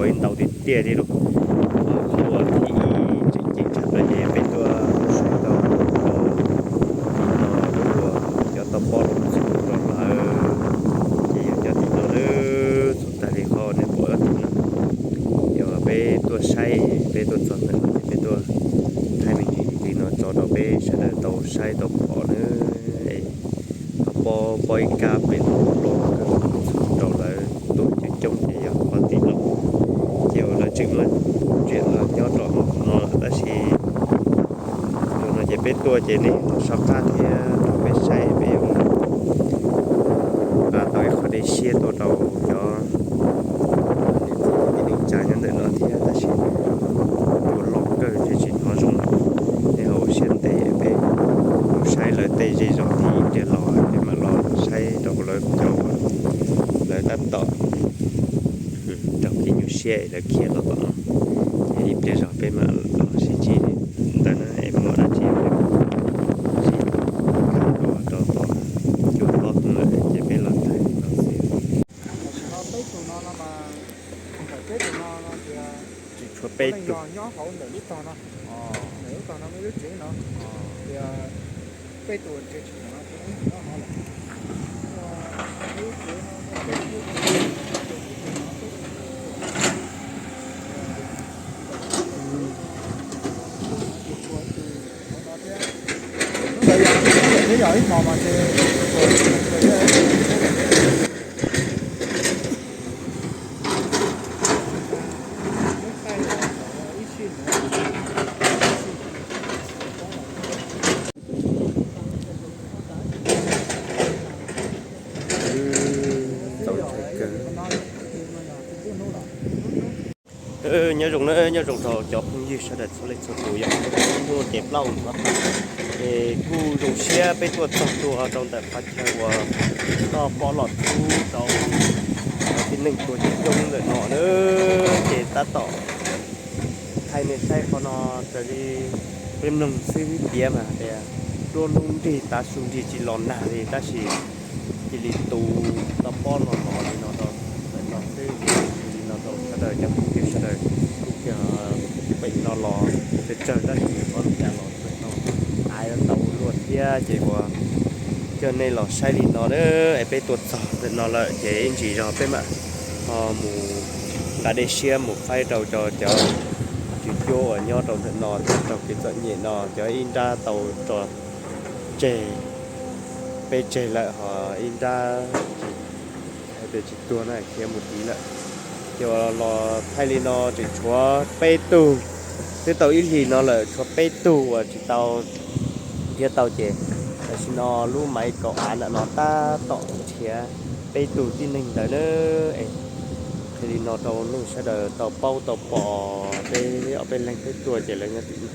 Ua ib ntau tiag tiag li lawm. Qhov uas thib ib tseem ceeb tshaj plaws ces peb tuaj saib tau tim no lub uas cov toj pob los txog rau lawm, ces yog cov tim no lawm. Txhua tag li qhov nej pom no, yog peb tuaj saib, peb tuaj txog ntawm no ces peb tuaj thaij me ntsis li no tso rau peb sawv daws tau saib tau pom na. Toj pob, pob ib kab pem los kawg txog rau lawv tuaj coob coob ces yog qhov tim no, ces uas lawv tseem muaj tsiaj los nyob rau no lawm tab sis tus no ces peb tuaj ces nej los soj qab thiab rau peb saib peb yuav nqa tau ib qho dej siab tuaj rau cov niam txiv kwv tij neej tsa nyob ntawm no thiab tab sis cua loj kawg ces tsis hnov zoo. Nej ho ua siab ntev peb mus saib lawv tej zej zos thiab ib pliag los peb mam los saib rau lawv cov uas lawv tab tom raug kev nyuaj siab es lawv khiav los tom no. Ces ib pliag zog peb mam los sib ntsib ntawd na, es muaj dab tsi peb mam sib tham dua rau tom cua hlob lawm ces peb los thaij li no xwb. Tam sim no peb tus no no mas, ntawm peb tus no no tias tsis tshuav peb tus nyob hauv ntawm lub tog no, ntawm lub tog no muaj ib lub tsev no, tias peb tus nrhiav tsis tau no ces wb nyob hauv lawm. Ntawd yog ib hmos mas ces Nyob zoo na, nyob zoo rau cov phooj ywg sawv daws txhua leej txhua tus, yog hnub ces plaub ntxov es kuj zoo siab peb tuaj txog dua rau ntawm qhov chaw uas toj pob los txog rau tib neeg tuaj coob coob ntawm no na. Ces tab tom thaij nej saib qhov no raws li peb mloog xwb piav mas tias duab hnub nrig tav su nrig tsis los nag li tab sis cia li tu toj pob los los li no rau ntawm no xwb, li no rau sawv daws cov phooj ywg sawv daws kuj kiag pem no los tsawg tsawg tab sis qhov cas los txog no av tau luaj thiab ces uas coj nej los saib li no na. Es peb tuaj txog ntawm no lawm ces ib ntsis zog peb mam ho mus nqa dej siab mus faib rau cov cov cw cuab uas nyob rau ntawm no thiab raug kev txom nyem no cov ib nrab tau tso tseg, peb tseg lawm ho ib nrab tsis, hais tias tsis tuag na khiav mus tid lawm. Ces uas los thaij li no tseem tshuav peb tug, twb tau ib hlis no lawm tshuav peb tug uas tsis tau nrhiav tau ces tam sim no lub maiv kaum av ntawm no tab tom nrhiav peb tug tib neeg ntawd na. Es qhia li no rau nej sawv daws tau paub tau pom, peb ob peb leeg peb tuaj ces lawv nyob tim no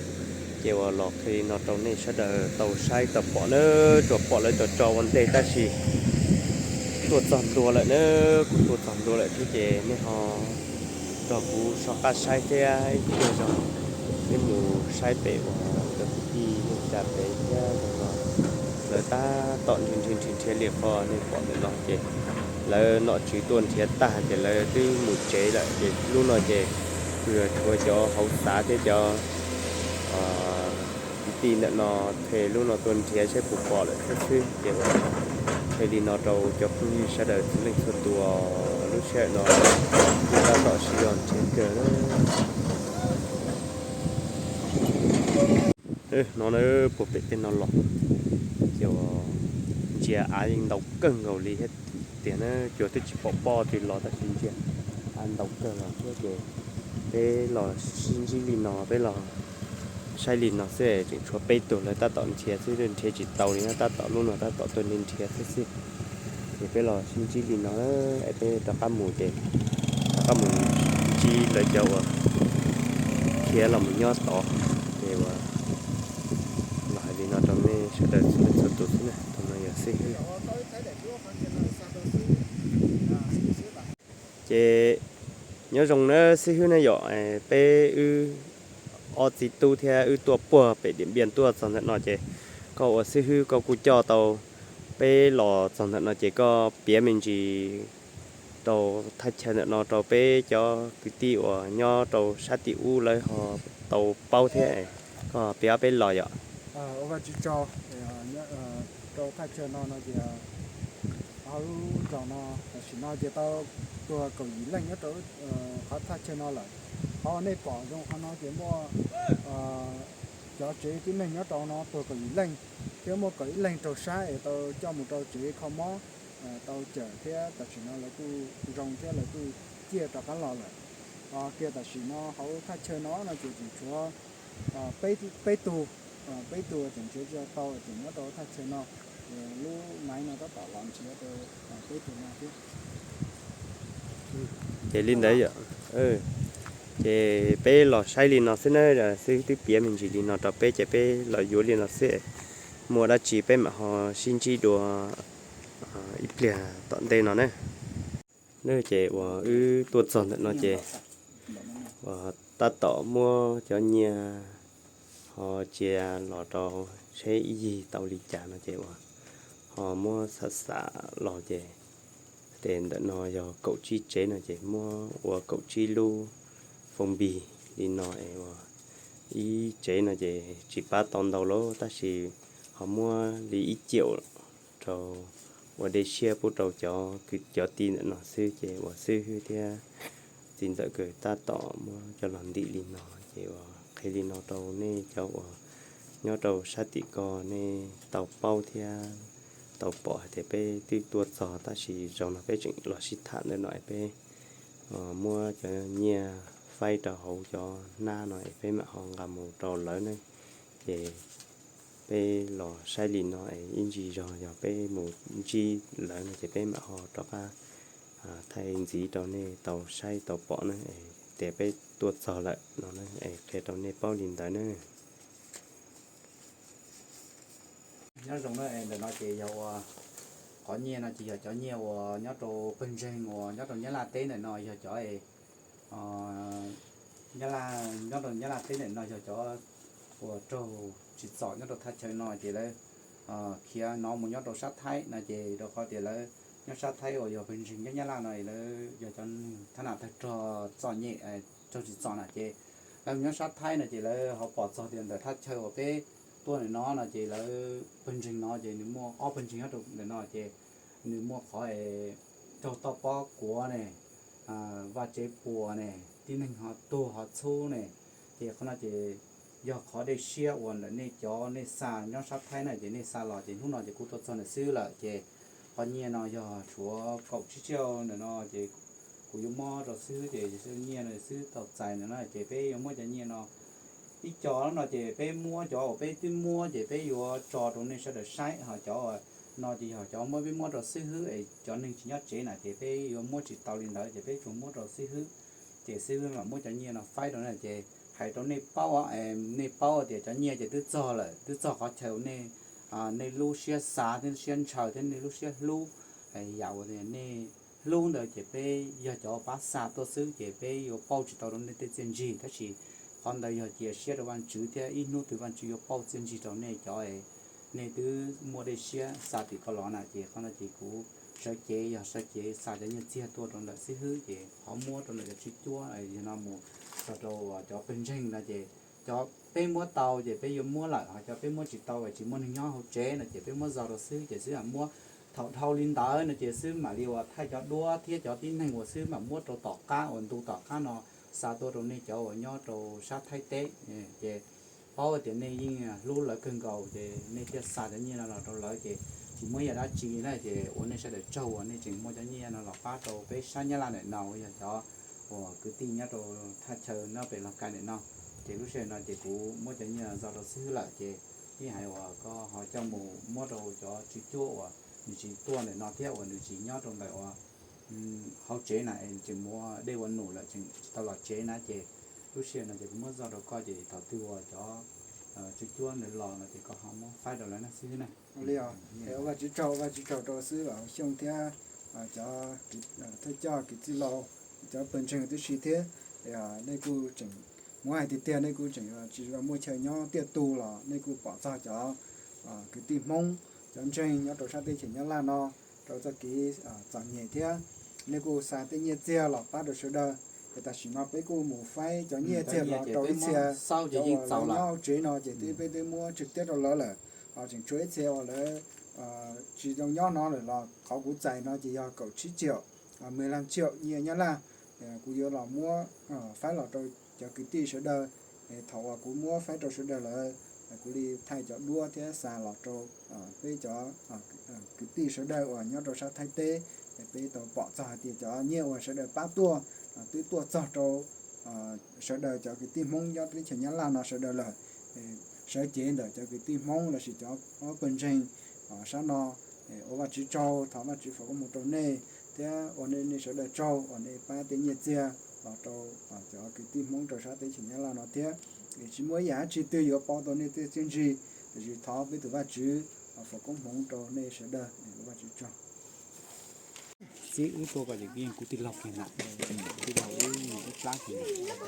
ces uas los qhia li no rau nej sawv daws tau saib tau pom na. Tsuas pom lawv tso tso ua ntej tab sis tuaj txog ntua lawm na, kuj tuaj txog ntua lawm thiab ces nej ho nrog kuv soj qab saib thiab ib pliag zog peb mus saib pem uas cov kwv tij neej tsa pem thiab zoo no lawv tab tom nrhiav nrhiav nrhiav nrhiav li qhov nej pom ntawm no ces lawv nom tswv tuaj nrhiav tag ces lawv twb mus tsev lawm ces lub no ces tsuas yog tshuav cov hauv xav thiab cov kwv tij ntawm no thiaj lub no tuaj nrhiav saib puas pom lawm thiab xwb ces uas qhia li no rau cov phooj ywg sawv daws txhua leej txhua tus, lub sij hawm no kuj tab tom siv zog nrhiav kawg na. No na, puag pem tej no los ces ntsia av yeej ntau kawg nkaus li thiab tiag na, cua twb tsis pom pob twg los tab sis ntsia av ntau kawg los thiab ces peb los sib ntsib li no, peb los saib li no xwb tseem tshuav peb tug lawv tab tom nrhiav xwb, nrhiav tsis tau li na, tab tom lub no tab tom tuaj nrhiav xwb xwb. Ces peb los sib ntsib li no es peb rov qab mus ces rov qab mus ntsib lawv cov uas khiav los mus nyob tod. Ces uas los hais li no rau nej sawv daws txhua leej txhua tus xwb na, tus no yog xib hwb. Ces nyob zoo na xib hwb na yom, peb wb ob txiv tub thiab wb tuaj puag pem Diam Npiam tuaj txog ntawm no ces koj ua xib hwb koj kuj coj tau peb los txog ntawm no ces koj piav me ntsis rau thaj chaw ntawm no rau peb cov kwv tij uas nyob rau sab tim ub lawv ho tau paub thiab. Koj piav peb los yom. Ua Vaj Tswv tsaug, rau thaj chaw no no ces hauv lub zos no tam sim no ces tau tuag kaum yim leej nyob rau qhov thaj chaw no lawm. Qhov uas nej pom zoo qhov no ces muaj cov tsev tib neeg nyob rau no tuag kaum yim leej, thiab muaj kaum ib leeg raug sab es tau coj mus rau tsev kho mob, tau cawm thiab tam sim no lawv kuj zoo thiab lawv kuj ciaj rov qab los lawm. Kiag tam sim no hauv thaj chaw no no ces tseem tshuav peb tug, peb tug tseem nrhiav tsis tau ces nyob rau thaj chaw no, lub maiv no tab tom los nrhiav rau peb tug no thiab. Ces li ntawd yom, ces peb los saib li no xwb na, xib hwb twb piav me ntsis li no rau peb ces peb los yuav li no xwb. Muaj dab tsi peb mam ho sib ntsib dua ib pliag tom ntej no na. Ces uas wb tuaj txog ntawm no ces uas tab tom muab cov nyiaj ho cia los rau seb ib yig tau li cas no ces uas ho muab xam xam los ces tes ntawm no yog kaum tsib tsev no ces muab ua kaum tsib lub foom npis li no es uas ib tsev no ces tsis pab tau ntau lawm tab sis ho muab li ib ciam rau ua dej siab pub rau cov kwv cov tij ntawm no xwb ces uas xib hwb thiab txiv ntxawm kws tab tom muab coj los ntim li no ces uas qhia li no rau nej cov uas nyob rau sab tim ko nej tau paub thiab tau pom hais tias peb twb tuaj txog tab sis zaum no peb tseem los sib tham ntawm no es peb muab cov nyiaj faib rau hauv cov hnab no es peb mam ho nqa mus rau lawv ne. Ces peb los saib li no es ib ntsis zog yog peb mus ntsib lawv no ces peb mam ho rov qab thaij ntxiv rau nej tau saib tau pom na, tias peb tuaj txog lawm no na es qhia rau nej paub li ntawd na. Nyob zoo na, ntawm no ces yog ua qhov nyiaj no ces yog cov nyiaj uas nyob rau pawg ntseeg uas nyob rau Nyab Laj teb ntawm no yog cov Nyab Laj, nyob rau Nyab Laj teb ntawm no yog cov uas raug tsim txom nyob rau thaj chaw no ces lawv khiav no mus nyob rau sab Thaib no ces rau qhov tias lawv nyob sab Thaib uas yog pawg ntseeg nyob Nyab Laj no lawv yog cov neeg thab nam tawg rog txom nyem, raug tsim txom na ces lawv mus nyob sab Thaib no ces lawv ho pom txog tias ntawm thaj chaw uas peb tuaj ntawm no no ces lawv pawg ntseeg no ces nws muaj ob pawg ntseeg nyob rau ntawm no ces nws muaj qhov raug toj pob kuav ne, vaj tsev puas ne, tib neeg ho tuag ho txhub ne. Ces qhov no ces yog qhov dej siab uas ntawm nej cov nej xa nyob sab Thaib na ces nej xa los ces hnub no ces kuv tuaj txog ntawm xwb lawm ces qhov nyiaj no yog tshuav kaum tsib tsiaj ntawm no ces kuv yuav muab rau xwb ces nyiaj no xwb tau txais ntawm no ces peb yuav muab cov nyiaj no ib co no ces peb muab cov uas peb twb muab ces peb yuav tso rau nej sawv daws saib ho cov no ces yog cov muab peb muab rau xib hwb es cov neeg tsis nyob tsev na ces peb yuav muab tsis tau li ntawd ces peb tsuas muab rau xib hwb. Ces xib hwb mam muab cov nyiaj no faib rau na ces hais rau nej paub, nej paub tias cov nyiaj ces twb txog lawm, twb txog qhov chaw nej, nej lub siab xav thiab siab ntshaw thiab nej lub siab hlub, yam uas nej hlub ntawd ces peb yog cov pab xa tuaj xwb ces peb yuav pauj tsis tau rau nej tej txiaj ntsig tab sis qhov ntawd yog cia siab rau Vajtswv thiab ib hnub twg Vajtswv yuav pauj txiaj ntsig rau nej cov nej twb muaj dej siab xa tim ko los na ces qhov no ces kuv sawv cev yog sawv cev xa cov nyiaj txiag tuaj rau ntawm xib hwb ces qhov muab rau ntawm cov tswv cuab yog no mus txog rau cov pawg ntseeg no ces cov peb muab tau ces peb yuav muab lawm ho cov peb muab tsis tau tsis muaj neeg nyob hauv tsev no ces peb muab zog rau xib hwb ces xib hwb mam muab. Thaum dhau li ntawd no ces xib hwb mam li uas thaij cov duab thiab cov tib neeg uas xib hwb mam muab rau tom qab uas ntu tom qab no xa tuaj rau nej cov uas nyob rau sab Thaib teb ces paub tias nej yeej hlub lawv kawg nkaus ces nej thiaj xa cov nyiaj no los rau lawv ces tsis muaj yam dab tsi na ces ua nej sawv daws tsaug uas nej tseem muab cov nyiaj no los pab rau peb sab Nyab Laj ntawm no uas yog cov uas kwv tij nyob rau thaj chaw nyob pem Los Kais ntawm no. Ces lub sij hawm no ces kuv muab cov nyiaj zog rau xib hwb lawm ces ib hais uas koj ho coj mus muab rau cov tswv cuab uas nws tsis tuaj ntawm no thiab uas nws tsis nyob rau ntawm uas hauv tsev na es tseem mus ua dej ua num lawm tseem tsis tau los tsev na ces lub sij hawm no ces kuv muab zog rau koj ces thaum twg uas cov tswv cuab ntawd los no ces koj ho muab faib rau lawv na xib hwb na. Ua li os, es ua Vajtswv tsaug, ua Vajtswv tsaug rau xib hwb Vam Xyooj thiab cov thawj coj kwv tij laus, cov pawg ntseeg tib si thiab. Nej kuj tseem muab hais tiag tiag nej kuj tseem tsis muaj chaw nyob tiaj tug los nej kuj pom txog cov kwv tij Hmoob, cov ntseeg nyob rau sab teb chaws Nyab Laj no rau txoj kev txom nyem thiab Nej kuj xa tej nyiaj txiag los pab rau sawv daws. Ces tam sim no peb kuj mus faib cov nyiaj txiag los rau ib txhia cov uas lawv nyob hauv tsev no ces twb peb twb muab tseg tiab rau lawv lawm. Ho tseem tshuav ib txhia uas lawv tsis tau nyob no lawm los qhov kuv txais no ces yog kaum tsib tsiaum, mười lăm triệu nyiaj Nyab Laj. Kuv yuav los muab faib los rau cov kwv tij sawv daws. Thaum uas kuv muab faib rau sawv daws lawm, kuv li thaij cov duab thiab xa los rau peb cov kwv tij sawv daws uas nyob rau sab Thaib teb, peb tau pom txog hais tias cov nyiaj uas sawv daws pab tuaj twb tuaj txog rau sawv daws cov kwv tij Hmoob nyob teb chaws Nyab Laj no sawv daws lawm. Sawv cev ntawm cov kwv tij Hmoob lossis cov pawg ntseeg sab no ua Vajtswv tsaug, thov Vajtswv foom koob hmoov rau nej thiab ua nej sawv daws tsaug uas nej pab tej nyiaj txiag los rau cov kwv tij Hmoob rau sab teb chaws Nyab Laj no thiab. Tsis muaj ib yam dab tsi twg yuav pauv tau nej tej txiaj ntsig, tiam sis thov peb tus Vajtswv foom koob hmoov rau nej sawv daws, ua Vajtswv tsaug. Txib wb tuaj ko ces yeej kuv tij laug kiag na, tij laug wb ib plab kiag na,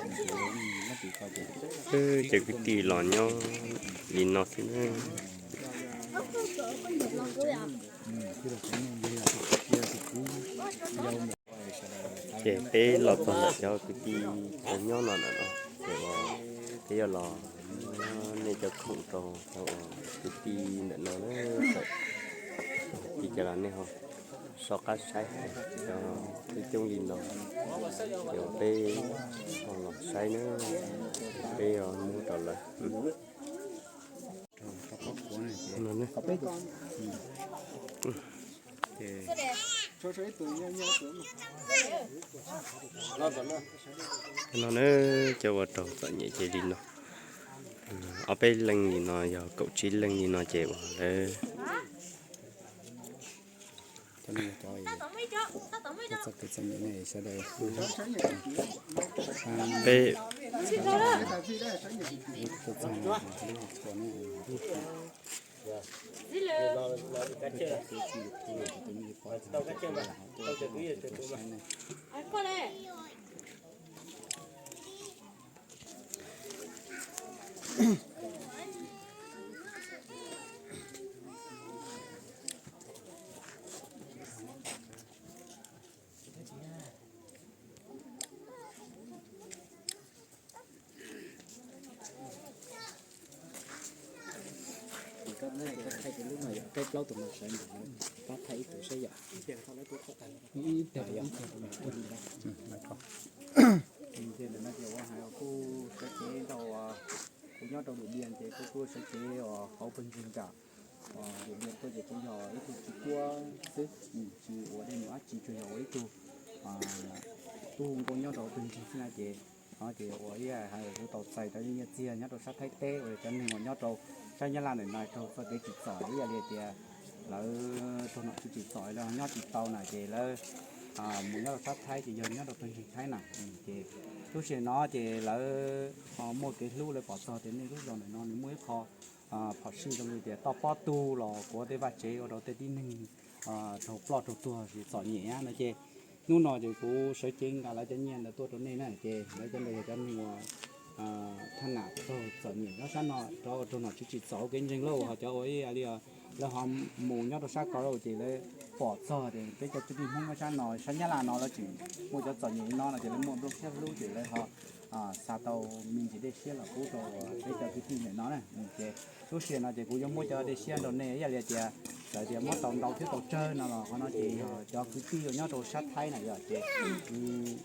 ces wb nyob tim ko ces cov kwv tij los nyob li no xwb na. Ces peb los txog ntawm cov kwv tij tau nyob no lawm no, ces peb yuav los muab nej cov khoom rau cov uas kwv tij ntawm no na. Ces cov los nej ho soj qab saib, cov twb coob li no, ces peb ho los saib na, peb muab rau lawv. No na, cov uas raug txom nyem ces li no, ob peb leej li no yog kaum tsib leej li no ces uas lawv peb Peb plaub tus no sawv ntawm no, pab thaij ib tug saib yom. Ib tug, ib tug. Ntawm no ces ua hais kuj sawv cev rau, kuv nyob rau Điện Biên ces kuv kuj sawv cev uas hauv pawg ntseeg nram Điện Biên tuaj ces kuv yog ib tug txiv cuab xwb, tsis ua dej num dab tsi, tsuas yog ua ib tug tub hu nkauj nyob rau pawg ntseeg xwb na ces, no ces ua ib hais kuv tau txais cov nyiaj txiag nyob rau sab Thaib teb uas cov neeg uas nyob rau sab Nyab Laj ntawm no raug txoj kev tsim txom ib yam li tias lawv raug nom tswv tsim txom lawv nyob tsis tau na ces lawv mus nyob rau sab Thaib ces yog nyob rau pawg ntseeg Thaib na. Ces lub sij hawm no ces lawv ho muaj kev hlub, lawv pom txog tias nej lub zos ntawm no nws muaj ib qho phom sij zoo li tias toj pob tu los kuav tej vaj tsev ua rau tej tib neeg raug ploj raug tuag tsim txom nyem no ces hnub no ces kuv sawv cev nqa lawv cov nyiaj ntawd tuaj rau nej na ces lawv cov ntawd yog cov neeg uas thaj nam raug txom nyem nyob sab no rov raug nom tswv tsim txom hauv kev ntseeg lauj, ho cov ua ib yam li lawv ho mus nyob rau sab ko lauj ces lawv pom txog tias peb cov kwv tij Hmoob nyob sab no sab Nyab Laj no lawv tseem muaj cov txom nyem li no no ces lawv muaj nplooj siab hlub ces lawv ho xa tau me ntsis dej siab los pub rau peb cov kwv tij ntawm no na. Ces lub sij hawm no ces kuv yuav muab cov dej siab rau nej ib yam li tias txawm tias muab tau ntau thiab tau tsawg no los qhov no ces yog cov kwv tij uas nyob rau sab Thaib na yog ces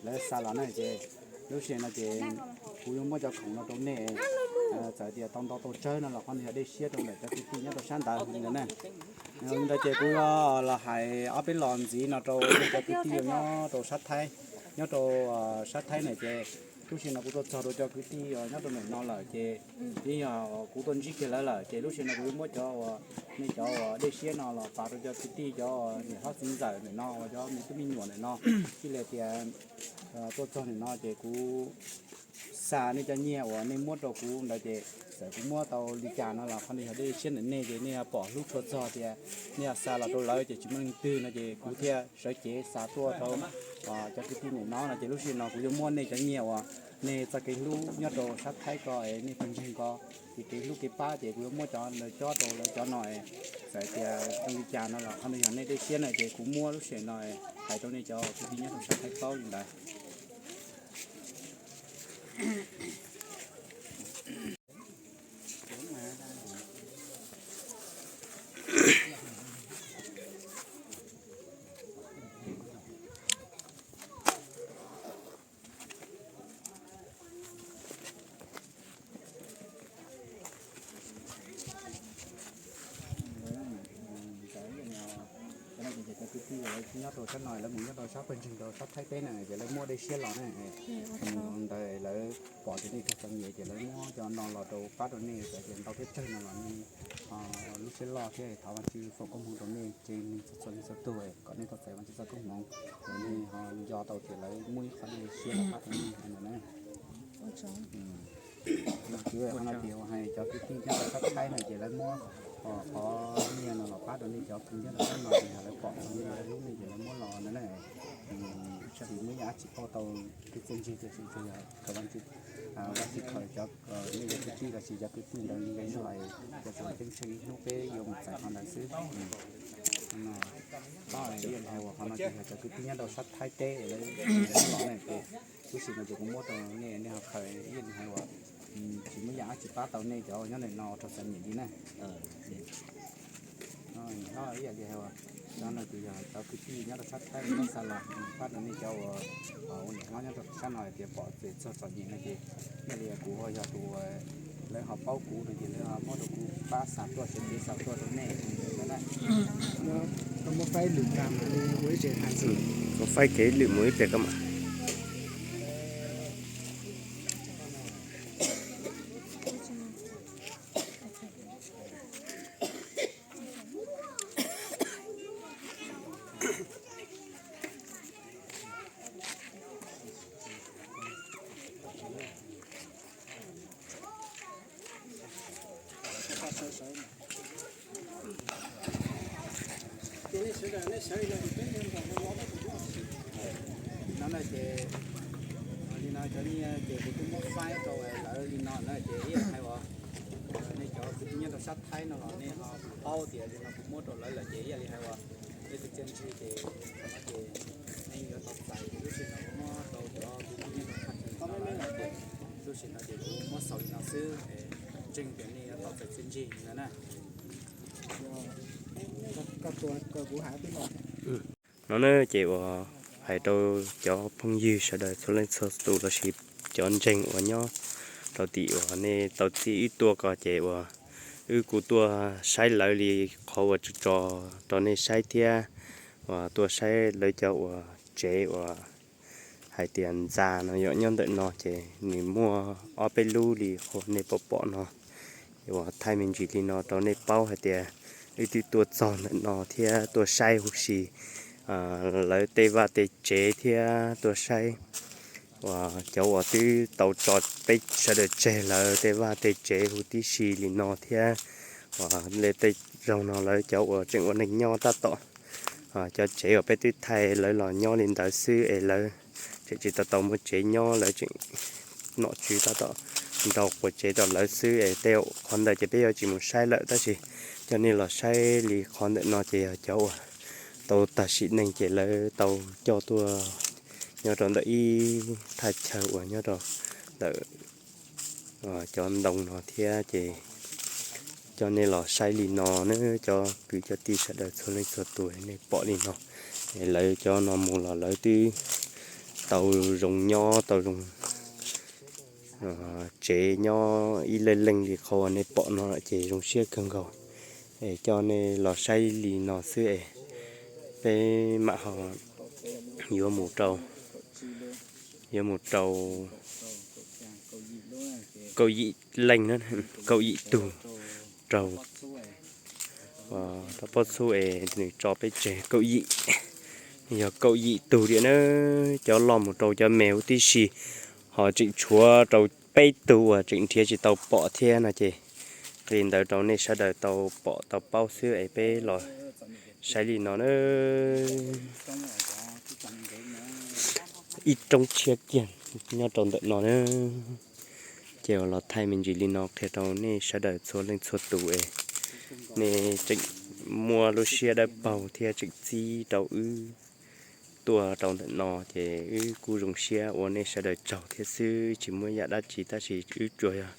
lawv xa los na ces lub sij hawm no ces kuv yuav muab cov khoom no rau nej, txawm tias tau ntau tau tsawg no los qhov no yog dej siab rau ntawm cov kwv tij nyob rau sab ntawd ntawd na. Ntawd ces kuv yuav los hais ob peb los ntxiv no rau cov kwv tij nyob rau sab Thaib, nyob rau sab Thaib na ces lub sij hawm no kuv tuaj txog rau cov kwv tij nyob rau ntawm no lawm ces yeej yog kuv tuaj ntsib kiag lawv lawm ces lub sij hawm no kuv yuav muab cov uas nej cov uas dej siab no los pab rau cov kwv tij cov niam hlob txiv ntxawm ntawm no uas cov me tub me nyuam ntawm no, ib yam li tias tuaj txog ntawm no ces kuv xa nej cov nyiaj uas nej muab rau kuv ntawd ces txawm kuv muab tau li cas no los qhov no yog dej siab ntawm nej ces nej pom hlub tshua txog tias nej xa los rau lawv ces tsis muaj leej twg no ces kuv thiaj sawv cev xa tuaj rau Cov kwv tij niam no no ces lub sij hawm no kuv yuav muab nej cov nyiaj uas nej txoj kev hlub nyob rau sab Thaib ko es nej pheej ntseeg ko, ces kev hlub kev pab ces kuv yuav muab cov ntawd cob rau lawv cov no, txawm tias zoo li cas no los qhov no yog nej dej siab na, ces kuv muab lub sij hawm no hais rau nej cov kwv tij nyob rau sab Thaib paub li ntawd. Cov kwv tij lawv nyob rau sab no, lawv mus nyob rau sab pawg ntseeg rau sab Thaib teb na, ces lawv muab dej siab los na. Ntawd lawv pom tias nej raug txom nyem ces lawv muab cov no los rau pab rau nej, txawm tias ntau thiab tsawg no los nej lub siab loj thiab thov Vajtswv foom koob hmoov rau nej tsev neeg txhua txhua leej txhua tus kom nej tau txais Vajtswv txoj koob hmoov, nej ho nco tau tias lawv muab ib qho dej siab los pab rau nej no na. Qhov no ces hais cov kwv tij nyob rau sab Thaib no ces lawv muab qhov nyiaj no los pab rau nej cov kwv nyob rau sab no, yog lawv pom nej, lawv hlub nej ces lawv muab los no na. Tsis muaj ib yam dab tsi pauj tau tej txiaj ntsig, tiam sis yog thov Vajtswv, Vajtswv thov cov, nej cov kwv tij los sis cov kwv tij ntawd li nqe zog, cov tseem ceeb tsheej ib hnub peb yuav mus txais qhov ntawd xwb. Tab sis hais uas qhov no ces yog cov kwv tij nyob rau sab Thaib teb lawv los na ces lub sij hawm no ces kuv muab rau nej, nej ho khaws ib yam li hais uas tsis muaj yam dab tsi pab tau nej cov nyob ntawm no raug txom nyem li na. Ib yam li hais uas cov no ces yog cov kwv tij nyob rau sab Thaib nyob xa los pab rau nej cov uas ua niam hlob nyob rau sab no hais tias pom txog txom nyem no ces ib yam li kuv ho yog tus uas lawv ho paub kuv no ces lawv ho muab rau kuv pab xa tuaj, tsev txiav xa tuaj rau nej no na. Koj muab faib lwm nkag mas ua ib tse hais xwb. Koj faib kev lwm mus ib pliag koj mam. No na ces li no cov nyiaj ces kuv twb muab faib rau lawv li no na ces ib yam hais uas nej cov kwv tij nyob rau sab Thaib no los nej ho paub tias li no kuv muab rau lawv lawm ces ib yam li hais uas nej tus txiaj ntsig ces qhov no ces nej yuav tau txais ces lub sij hawm no kuv muab rau cov kwv tij nyob rau sab Thaib no ces lub sij hawm no ces kuv muab xaus li no xwb, ntseeg tias nej yuav tau txais txiaj ntsig no na. No na ces uas hais rau cov phooj ywg sawv daws txhua leej txhua tus lossis cov ntseeg uas nyob rau tim uas nej tau txib wb tuaj ko ces uas wb kuj tuaj saib lawv li qhov uas tso tso rau nej saib thiab uas tuaj saib lawv cov uas tsev uas hais tias ntxa no yom, nyob ntawm no ces nws muaj ob peb lub li qhov nej pom pom no. Uas thaij me ntsis li no rau nej paub hais tias wb twb tuaj txog ntawm no thiab tuaj saib huv si lawv tej vaj tej tsev thiab tuaj saib uas cov uas twb tau tso peb sawv daws tseg lawv tej vaj tej tsev huv tib si li no thiab uas tej zaug no lawv cov uas tseem ua neej nyob tab tom cov tsev uas peb twb thaij lawv los nyob li ntawd xwb es lawv tseem tsis tau tau muaj tsev nyob, lawv tseem nom tswv tab tom nrau quas tsev rau lawv xwb es tej qhov ntawd ces peb yuav tsis mus saib lawm tab sis coj nej los saib li qhov ntawm no ces yog cov uas tau tag sim neej ces lawv tau coj tuaj nyob rau ntawm ib thaj chaw uas nyob rau ntawm cov ntoo no thiab ces coj nej los saib li no na cov kwv cov tij sawv daws txhua leej txhua tus nej pom li no. Es lawv cov no mus los lawv twb tau zoo nyob tau zoo tsev nyob ib leeg leej li qhov uas nej pom no ces zoo siab kawg nkaus. Es coj nej los saib li no xwb es peb mam ho yuav mus rau, yuav mus rau kaum yim leej, kaum yim tug raug rau pob txhub es nws tso peb tseg kaum yim, yog kaum yim tug tiam na, cov loj mus rau cov me huv tib si, ho tseem tshuav rau peb tug uas tseem nrhiav tsis tau pom thiab no ces qhia li ntawd rau nej sawv daws tau pom tau paub xwb es peb los saib li no na. ib roob tshiab kiag nyob rau ntawm no na. Ces uas los thaij me ntsis li no qhia rau nej sawv daws txhua leej txhua tus es nej tseem muaj lub siab dawb paug thiab tseem txib rau wb tuaj rau ntawm no ces wb kuj zoo siab ua nej sawv daws tsaug thiab xwb, tsis muaj yam dab tsi tab sis wb tsuas yog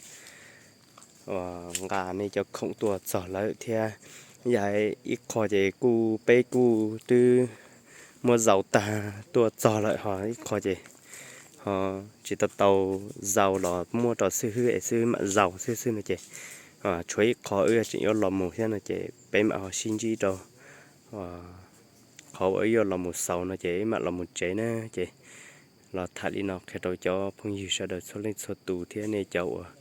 nqa nej cov khoom tuaj txog lawm thiab. Yog ib qho ces kuj peb kuj twb muab zaus tag tuaj txog lawm, ho ib qho ces ho tsis tau tau zaus los muab rau xib hwb es xib hwb mam zaus xwb xwb no ces tshuav ib qho wb tseem yuav los mus thiab no ces peb mam ho sib ntsib rau qhov uas wb yuav los mus xaus no ces wb mam los mus tsev na. Ces los tham li no qhia rau cov phooj ywg sawv daws txhua leej txhua tus thiab nej cov uas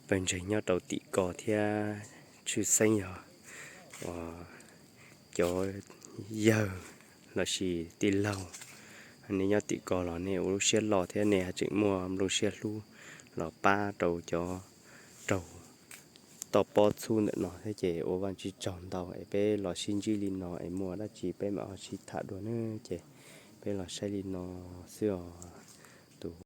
pawg ntseeg nyob rau tim ko thiab tshwj xeeb yog uas cov yawg lossis tij laug, nej nyob tim ko los nej ua lub siab loj thiab nej tseem muaj nplooj siab hlub los pab rau cov raug toj pob txhub ntawm no thiab ces ua Vajtswv tsaug ntau es peb los sib ntsib li no es muaj dab tsi peb mam ho sib tham dua na. Ces peb los saib li no xwb os.